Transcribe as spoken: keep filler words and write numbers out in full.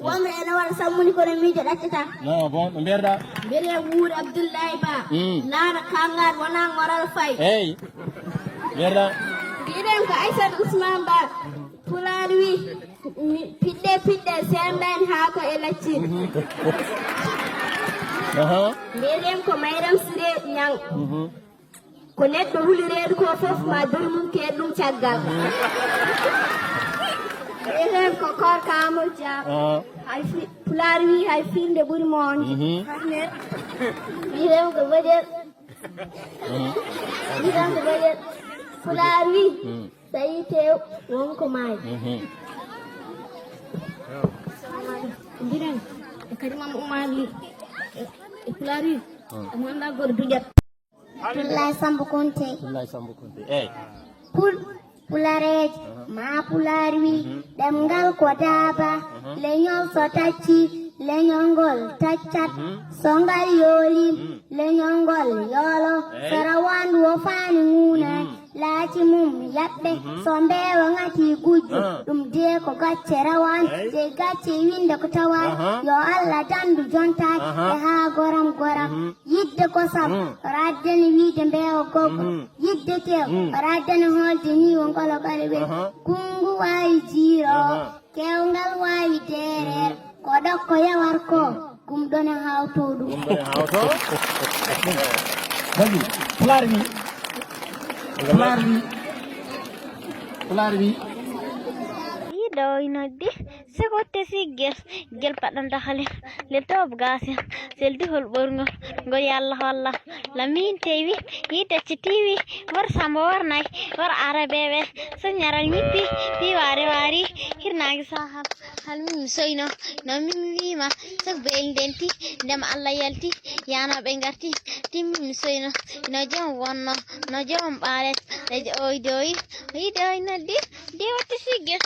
Wonɓe ene waɗa sammuni kono miijo ɗaccata. Non, bon, no mbiyeɗaa? Mbiyeɗen Wuuri Abdullahi Ba. Mm. Laana Kangar wona Ngoral Fay. Eyi. Mbiyeɗaa? Mbiyeɗen ko Aissata Ousmane Ba. Pulaar wi, mi-, piɗɗe, piɗɗe, sembani haako e lacciri. Mhm. Aha. Mbiyeɗen ko Mayram Siré Niang. Mhm. Ko neɗɗo huli reedu ko fof ma duri mum keed ɗum caggal. Mbiyeɗen ko Korka Amadou Dia. Ah. Hay fi-, Pulaar wi hay firnde ɓuri mo on. Mhm. Mbiyeɗen ko Badiel. Mhm. Mbiyeɗen ko Badiel. Pulaar wi mhm. So yii teew won ko maayi. Mhm. Mbiyeɗen e Kadi Mama Oumar Ly. E, e Pulaar wi. Mhm. Omo anndaa goɗɗo duƴat. Abdoulaye Samba Konté. Abdoulaye Samba Konté. Eyi. Pul-, Pulareeje, ma Pulaar wi, mhm. Ɗemngal ko daaba, mhm. Leñol so tacci, leñol ngol taccat, mhm. So ngal yooli, mhm. Leñol ngol yoolo, eyi. So rawaandu o faani ŋuunaani, mhm. Laaci mum yaɓɓe, mhm. So mbeewa ŋati gujjo, ah. Ɗum dee ko gacce rawaani, eyi. Dey gacce winnde ko tawaani, aha. Yo Allah danndu jontaaki, aha. E haa goram goram. Mhm. Yidde kosam, mm. Raddani wiide mbeewa goggo. Mm. Yidde tew, mm. Raddani hoolde ni wo ngolo ɓale we. Aha. Kunngu waawi jiiro, aha. Kewngal waawi deereer, mm. Ko ɗokko yawar ko, gum ɗone hawto ɗum. Gum ɗone hawto. Bagi, Pulaar wi. Pulaar wi. Pulaar wi. Yiɗo ina di. Seko tesi gel, gel paɗɗanta hali, le toob gaasi, sel dihol ɓorngol, ngol yalla holla. Lamin tewi, yi tacci tiwi, war samba war nay, war arabeɓe, so ñaral ñippi, fi waare waari, hirnaange sahal, hal min mi soyno, no min wiima, so beel ndenti, ndem Allah yalti, yaanooɓe ngarti, timmi mi soyno, no jom wonno, no jom ɓaalet, leƴƴi oydi oyi, oydi oyi noddi, di watti sigge.